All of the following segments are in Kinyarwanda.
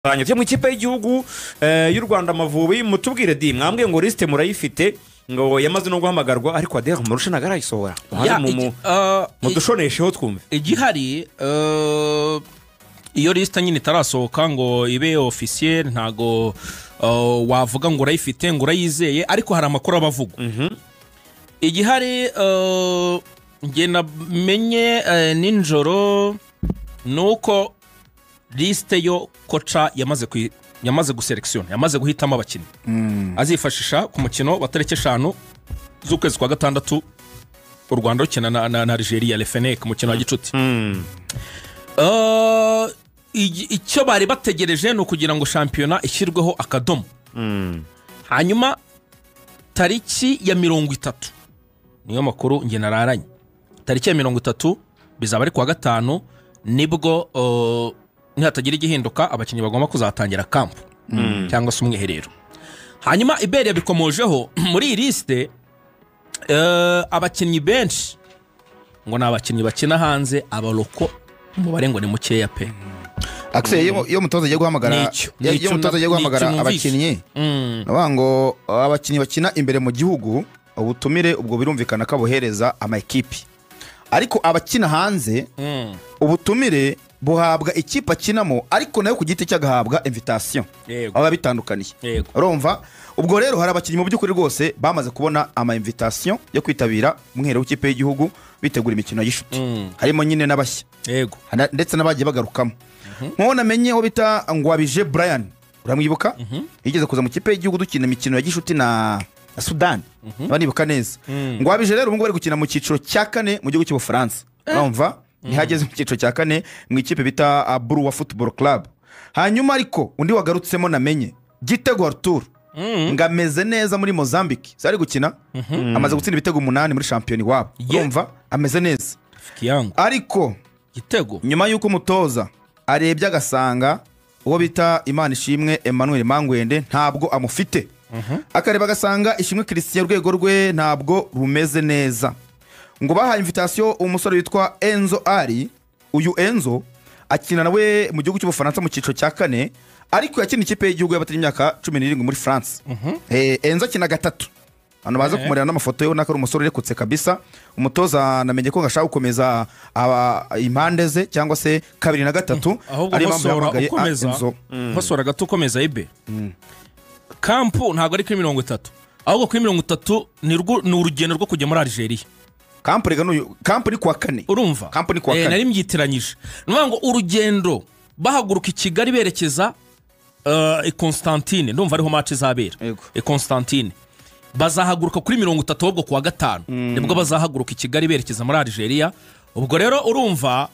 Tujye mu ikipe y'igihugu y'u Rwanda Amavubi. Mutubwire di, mwambwiye ngo liste murayifite, ngo yamaze no guhamagarwa, ariko adere murusha ntabwo arayisohora. Mudushonesheho twumve. Igihari, iyo lisita nyine itarasohoka ngo ibe officiel, ntago wavuga ngo urayifite, ngo urayizeye, ariko hari amakuru aba avugwa. Igihari njye namenye nijoro ni uko liste yo coach yamaze gusélectionna, yamaze guhitamo abakinnyi azifashisha ku mukino wa tariki 5 z'ukwezi kwa gatandatu, u Rwanda rukina na Algeria, Les Fennecs, umukino wa gicuti. Icyo bari bategereje ni ukugira ngo shampiyona ishyirweho akadomo, hanyuma tariki ya 30, niyo makuru njye nararanye, tariki ya 30 bizaba ari kuwa gatanu, nibwo nihatagira igihinduka abakinnyi bagomba kuzatangira camp cyangwa se umwiherero. Hanyuma iberi yabikomojeho, muri iyi liste abakinnyi benshi ngo ni abakinnyi bakina hanze, abalocaux umubare ngo ni mukeya pe. Akise, iyo umutoza agiye guhamagara Nicyo, iyo nicyo umutoza agiye guhamagara nicyo numvise. abakinnyi, bavuga ngo abakinnyi bakina imbere mu gihugu, ubutumire ubwo birumvikana ko abohereza ama ekipi, ariko abakina hanze ubutumire buhabwa ikipe akinamo, ariko nayo ku giti cye agahabwa invitation. Aba bitandukaniye. Urumva, ubwo rero hari abakinnyi mu by'ukuri rwose bamaze kubona ama invitation yo kwitabira umwiherero w'ikipe y'igihugu bitegura imikino y'ishuti, harimo nyine n'abashya ndetse n'abagiye bagarukamo. Nk'uwo namenye uwo bita Ngwabije Brian, uramwibuka, yigeze kuza mu kipe y'igihugu dukina imikino ya gishuti na Sudani, niba nibuka neza. Ngwabije rero ubu ngubu ari gukina mu cyiciro cya kane mu gihugu cy'Ubufaransa. Urumva, ntihageze mu cyiciro cya kane mu ikipe bita Buruwa Football Club. Hanyuma ariko undi wagarutsemo namenye, Gitego Arthur, ngo ameze neza muri Mozambique zari gukina, amaze gutsinda ibitego 8 muri shampiyona iwabo. Urumva ameze neza. Kiyango. Ariko Gitego. nyuma y'uko umutoza arebye agasanga uwo bita Imana Ishimwe Emmanuel Mangwende ntabwo amufite, akareba agasanga Ishimwe Christian urwego rwe ntabwo rumeze neza, ngo bahaye invitation umusore witwa Enzo Ari. Uyu Enzo akina nawe mu gihugu cy'Ubufaransa mu cyiciro cya kane, ariko yakina ikipe y'igihugu y'abatari imyaka 17 muri France. Enzo akina gatatu. Abantu baza kumureba n'amafoto ye, ubona ko ari umusore urekutse kabisa. Umutoza namenye ko ashaka gukomeza impande ze cyangwa se kabiri na gatatu, Ahubwo ariyo mpamvu nkosora yahamagaye ukomeza. Enzo. Nkosora gato ukomeza, ibe camp ntabwo ari kuri 30, ahubwo kuri 30 ni urugendo rwo kujya muri Algeria. Camp rega camp ni kuwa kane. Urumva? Camp ni kuwa kane. Nari mbyitiranyije. Ni ukuvuga ngo urugendo bahaguruka i Kigali berekeza i Constantine, ndumva ariho match izabera. I Constantine bazahaguruka kuri 30, ahubwo kuwa gatanu nibwo bazahaguruka i Kigali berekeza muri Algeria. Ubwo rero urumva,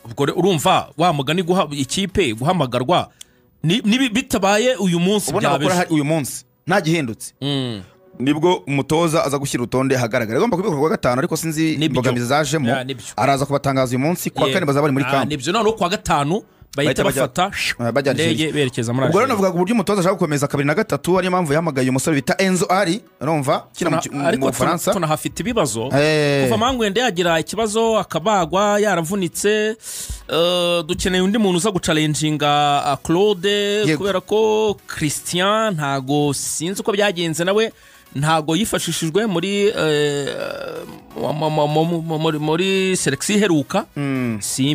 ubwo urumva wa mugani guha ikipe guhamagarwa bitabaye uyu munsi Ubona byaba bakora ejo. hari uyu munsi nta gihindutse, nibwo umutoza aza gushyira urutonde ahagaragara. Agomba kubikora kuwa gatanu, ariko sinzi Nibyo. imbogamizi zajemo. Ya, nibyo. Araza kubatangaza uyu munsi. Kuwa kane bazaba bari muri camp. Nibyo, noneho kuwa gatanu bahita Bahita bafata bajya indege Algeria. berekeza muri Ubwo rero Algeria. navugaga uburyo umutoza ashaka gukomeza kabiri na gatatu, ariyo mpamvu yahamagaye umusore bita Enzo Ari, urumva, ukina mu Ariko Bufaransa. tunahafite ibibazo kuva Mangwende yagira ikibazo akabagwa yaravunitse, dukeneye undi muntu uza guchallenginga Claude, kubera ko Christian ntago, sinzi uko byagenze, nawe ntago yifashishijwe muri sélection iheruka.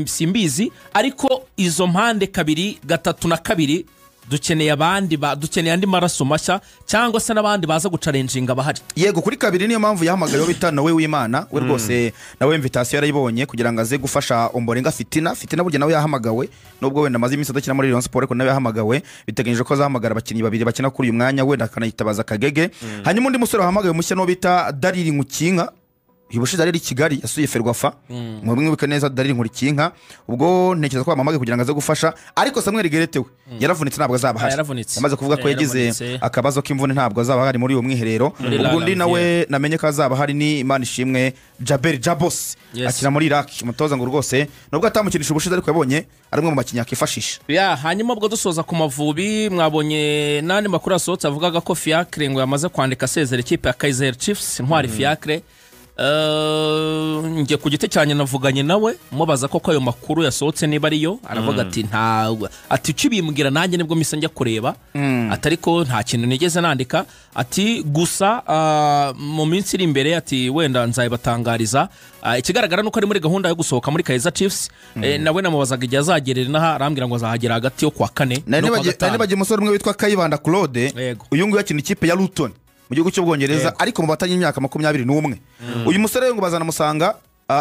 Simbizi, ariko izo mpande kabiri, gatatu na kabiri, dukeneye abandi dukeneye andi maraso mashya cyangwa se n'abandi baza guchallenginga bahari. Yego, kuri kabiri niyo mpamvu yahamagaye uwo bita Nowe w'Imana. We rwose nawe invitation yarayibonye kugira ngo aze gufasha Omborenga Fitina. Fitina burya nawe yahamagawe, nubwo wenda amaze iminsi adakina muri Rayon Sport, ariko nawe yahamagawe. Biteganyijwe ko azahamagara abakinnyi babiri bakina kuri uyu mwanya, wenda akanayitabaza Kagege. Hanyuma undi musore wahamagawe mushya n'uwo bita Dariri Nkukinka. Uyu bushize ari i Kigali yasuye Ferwafa, mwibuke neza Dariri Nkulikinka. Ubwo ntekereza ko bamuhamagaye kugira ngo aze gufasha, ariko Samuel Gerete we yaravunitse, ntabwo azaba ahari. Yaravunitse. Yamaze kuvuga ko yagize Yaravunitse. akabazo k'imvune, ntabwo azaba ahari muri uwo mwiherero. Muri Ubwo undi La nawe namenye ko azaba ahari ni Imana Ishimwe Jaberi Jabos, akina muri Iraq. Umutoza ngo rwose nubwo atamukinisha ubushize, ariko yabonye ari umwe mu bakinnyi yakifashisha. Ya, hanyuma ubwo dusoza ku Mavubi, mwabonye n'andi makuru yasohotse avugaga ko Fiacre ngo yamaze kwandika asezera ikipe ya Kaizer Chiefs. Ntwari Fiacre. Njye ku giti cyanjye navuganye nawe mubaza koko ayo makuru yasohotse niba ariyo, aravuga ati nta, ati ukibimbwira nanjye nibwo mpise njya kureba, ati ariko nta kintu nigeze nandika, ati gusa mu minsi iri imbere ati wenda nzayibatangariza. Ikigaragara nuko ari muri gahunda yo gusohoka muri Kaizer Chiefs. Nawe namubazaga igihe azagerera inaha, arambwira ngo azahagera hagati yo kuwa kane Nari no kuwa nibagiwe gatanu. Nibagiwe umusore umwe witwa Kayibanda Claude. Uyu nguyu akina ikipe ya Luton mu gihugu cy'Ubwongereza, ariko mu batanye imyaka 21. Uyu musore ngo bazanamusanga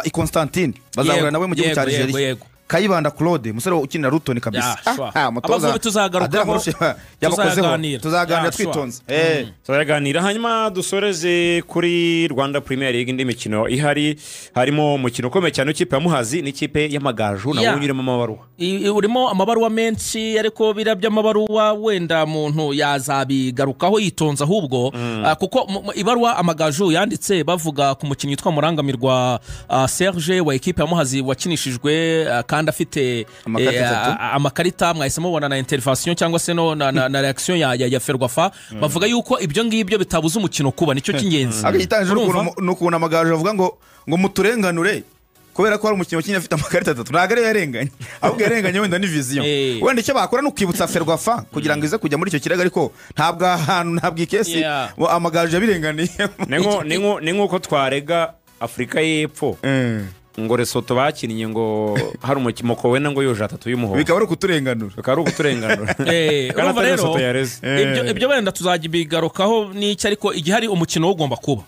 i Constantine, bazahura nawe mu gihugu cya Algeria. Kayibanda Claude, umusore ukinira Luton kabisa. Yeah, sure. Umutoza Amavubi tuzagarukaho, Adela Murushe yabakozeho. tuzaganira. Tuzaganira Yeah, sure. twitonze. Turaganira, hanyuma dusoreze kuri Rwanda Premier League. Indi mikino ihari, harimo umukino ukomeye cyane w'ikipe ya Muhazi n'ikipe y'Amagaju nawo unyuremo amabaruwa. Urimo amabaruwa menshi, ariko biriya by'amabaruwa wenda muntu yazabigarukaho yitonze ahubwo, kuko ibaruwa Amagaju yanditse bavuga ku mukinnyi witwa Murangamirwa Serge wa ekipe ya Muhazi, wakinishijwe kandi afite Amakarita atatu. Amakarita. Mwahise mubona na intervention cyangwa se no na reaction ya Ferwafa, bavuga yuko ibyo ngibyo bitabuza umukino kuba, nicyo cy'ingenzi. Ariko igitangaje ni Urumva? Ni ukuntu Amagaju avuga ngo muturenganure kubera ko hari umukinnyi wakinnye afite amakarita atatu. Ntabwo ariyo yarenganye, ahubwo yarenganye wenda ni Vision. Wenda icyo bakora ni ukwibutsa Ferwafa kugira ngo ize kujya muri icyo kirego, ariko ntabwo ahantu, ntabwo ikesi Amagaju yabirenganiye. Ni nk'uko twarega Afurika y'Epfo ngo Lesotho bakinnye ngo hari umukino wenda ngo yuje atatu y'umuhondo, bikaba ari ukuturenganura. Bikaba ari ukuturenganura kandi Urumva atari rero, Lesotho yareze. Ibyo wenda tuzajya ibigarukaho n'icyo, ariko igihari umukino wo ugomba kuba.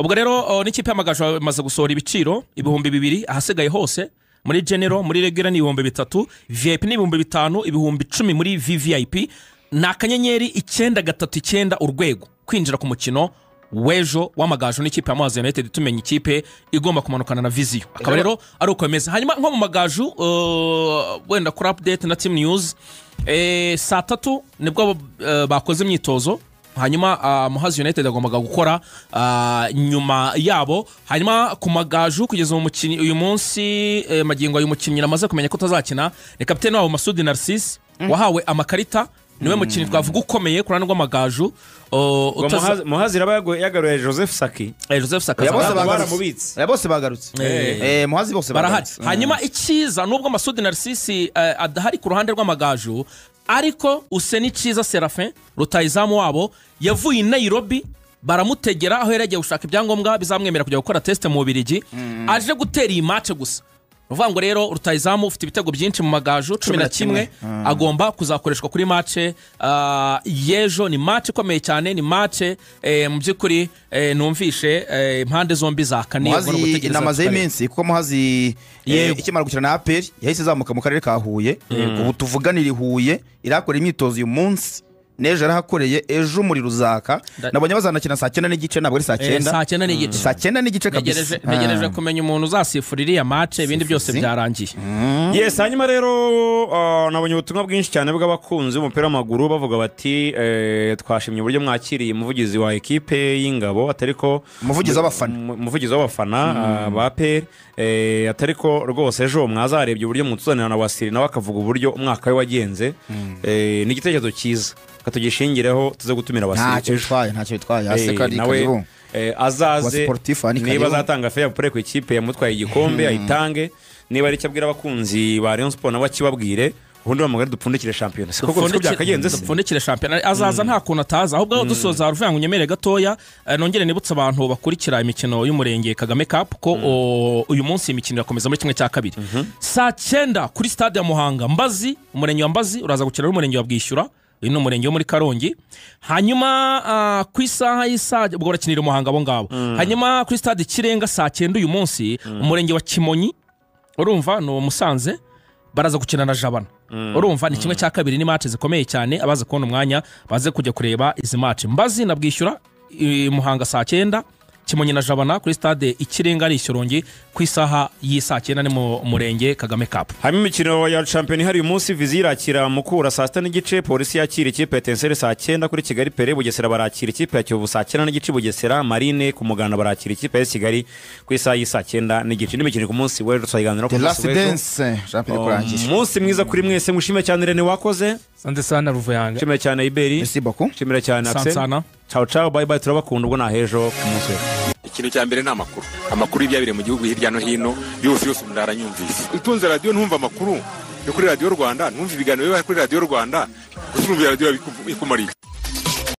Ubwo rero n'ikipe y'Amagaju bamaze gusohora ibiciro, 2000 ahasigaye hose muri general, muri regular ni 3000, VIP ni 5000, 10,000 muri VVIP. Ni *939# kwinjira ku mukino w'ejo w'Amagaju n'ikipe ya Muhazi United, tumenya ikipe igomba kumanukana na Vision. Akaba rero ari uko bimeze. Hanyuma nko mu Magaju, wenda kuri update na team news, saa 3 nibwo bakoze imyitozo, hanyuma Muhazi United agombaga gukora nyuma yabo. Hanyuma ku Magaju, kugeza mu mukinnyi uyu munsi, magingo uyu mukinnyi namaze kumenya ko utazakina ni kapitene wabo Masudi Narcisse wahawe amakarita, niwe mukinnyi twavuga ukomeye ku ruhande rw'Amagaju. Ngo Muhazi iraba yagaruye Joseph Saki. Joseph Saki Oya, bose azaba- bagarutse. Baramubitse. Oya, bose bagarutse. Muhazi bose Barahari. bagarutse. Hanyuma icyiza, nubwo Masudi Narcisse adahari ku ruhande rw'Amagaju, ariko Useni Cyiza Serafin, rutayizamu wabo, yavuye i Nairobi, baramutegera aho yari yagiye gushaka ibyangombwa bizamwemerera kujya gukora test mu Bubiligi, aje gutera iyi match gusa. Ni ukuvuga ngo rero rutayizamu ufite ibitego byinshi mu Magaju, 11, agomba kuzakoreshwa kuri match y'ejo. Ni match ikomeye cyane, ni match mu by'ukuri numvishe impande zombi zakaniye. Ubwo ni Muhazi ugutegereza inamazeho tukareba. iminsi, kuko Muhazi ikimara gukina na APR yahise izamuka mu karere ka Huye. Ubu tuvuganira i Huye, irakora imyitozo uyu munsi n'ejo yarahakoreye. Ejo umuriro uzaka. Nabonye bazanakina saa 9:30, ntabwo ari saa 9. Saa 9:30. Saa 9:30 kabisa. Ntegereje kumenya umuntu uzasifura iriya match, ibindi byose Sifuzi. byarangiye. Yes, hanyuma rero nabonye ubutumwa bwinshi cyane bw'abakunzi b'umupira w'amaguru, bavuga bati twashimye uburyo mwakiriye umuvugizi wa ekipe y'Ingabo, atari ko Umuvugizi w'abafana. Umuvugizi w'abafana ba APR, atari ko rwose ejo mwazarebye uburyo mutuzanira na Wasiri, nawe akavuga uburyo umwaka we wagenze. Ni igitekerezo cyiza, katugishingireho tuze gutumira Wasiri Ntacyo ejo. bitwaye, ntacyo bitwaye. Hasi kari Nawe karibu. azaze. Wa sportif ni Niba karibu. azatanga fair play ku ikipe yamutwaye igikombe ayitange, niba ari icyo abwira abakunzi ba Rayon Sport nabo akibabwire, ubundi bamugare dupfundikire shampiyona. Siko siko byakagenze se? Dupfundikire shampiyona. Azaza, nta kuntu ataza. Ahubwo aho dusoza, ruvuga ngo unyemere gatoya, nongere nibutse abantu bakurikira imikino y'umurenge Kagame Cup ko uyu munsi imikino irakomeza muri 1/2. Saa 9 kuri stade ya Muhanga, Mbazi, umurenge wa Mbazi uraza gukina n'umurenge wa Bwishyura, uyu ni umurenge wo muri Karongi. Hanyuma ku isaha y'isaa, ubwo barakinira i Muhanga abo ngabo. Hanyuma kuri stade Ikirenga saa 9 uyu munsi, umurenge wa Kimonyi, urumva ni uwo Musanze, baraza gukina na Jabana. Urumva ni 1/2, ni match zikomeye cyane. Abaza kubona umwanya baze kujya kureba izi match, Mbazi na Bwishyura i Muhanga saa 9, Kimonyi na Jabana kuri stade Ikirenga ari Ishyorongi ku isaha y'isaa 9, ni mu murenge Kagame Cup. Hanyuma imikino ya shampiyona ihari uyu munsi: Vision irakira Mukura saa 6:30, Polisi yakira ikipe ya Etincelles saa 9 kuri Kigali Pele, Bugesera barakira ikipe ya Kiyovu saa 9:30 Bugesera, Marine ku Muganda barakira ikipe ya Kigali ku isaha y'isaa 9:30. N'imikino ku munsi w'ejo tuzayiganiraho ku The munsi Last w'ejo. Dance, shampiyona kurangira. Umunsi mwiza kuri mwese. Mushime cyane Rene wakoze. Sante sana, Ruvuyanga. Nshimire cyane Iberi. Merci beaucoup. Nshimire cyane Axel. Sansana. Ciao ciao, bye bye, turabakunda. Ubwo nahejo ku munsi w'ejo. Ikintu cya mbere ni amakuru, amakuru y'ibyabereye mu gihugu hirya no hino yose yose umuntu aranyumvise. Utunze radiyo ntumva amakuru yo kuri Radiyo Rwanda, ntumva ibiganiro biba kuri Radiyo Rwanda, gusa urumva radiyo ikumariye.